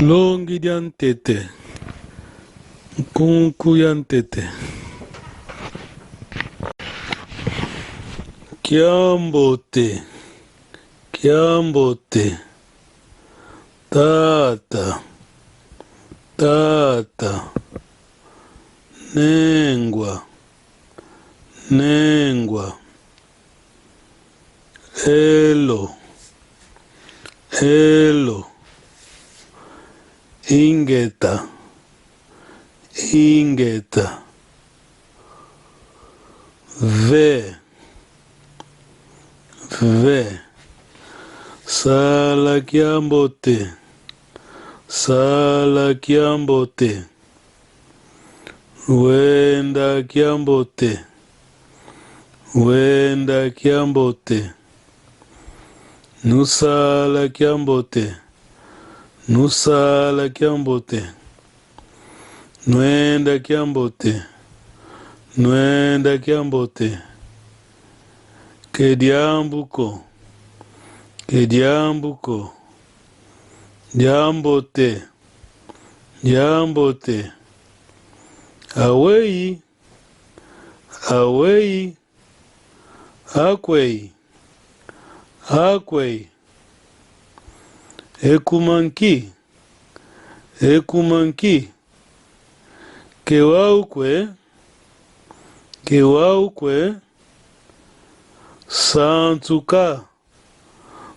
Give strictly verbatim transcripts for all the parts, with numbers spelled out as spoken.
Longi dia ntete. Nkunku ya ntete. Kiambote. Kiambote. Tata. Tata. Nengwa. Nengwa. Elo. Elo. Ingeta. Ingeta. Ve. Ve. Sala kiambote. Sala kiambote. Wenda kiambote. Wenda kiambote. Nusala kiambote. Nusala kiambote. Nwenda kiambote. Nwenda kiambote. Ke diambu ko. Ke diambu ko. Diambote. Diambote. Aweyi. Aweyi. Akwei. Akwei. E kuma nki. E kuma nki. Ke wau kwe. Ke wau kwe. Sansuka.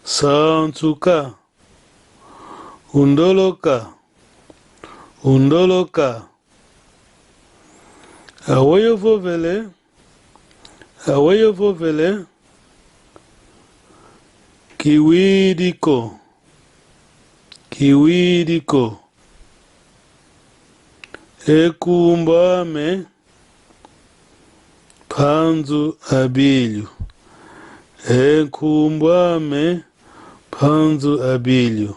Sansuka. Undoloka. Undoloka. Aweyi ovovele. Aweyi ovovele. Kiwidi ko. Kiwidi ko. E nkumbu ame Mpanzu Abilio. E nkumbu ame Mpanzu Abilio.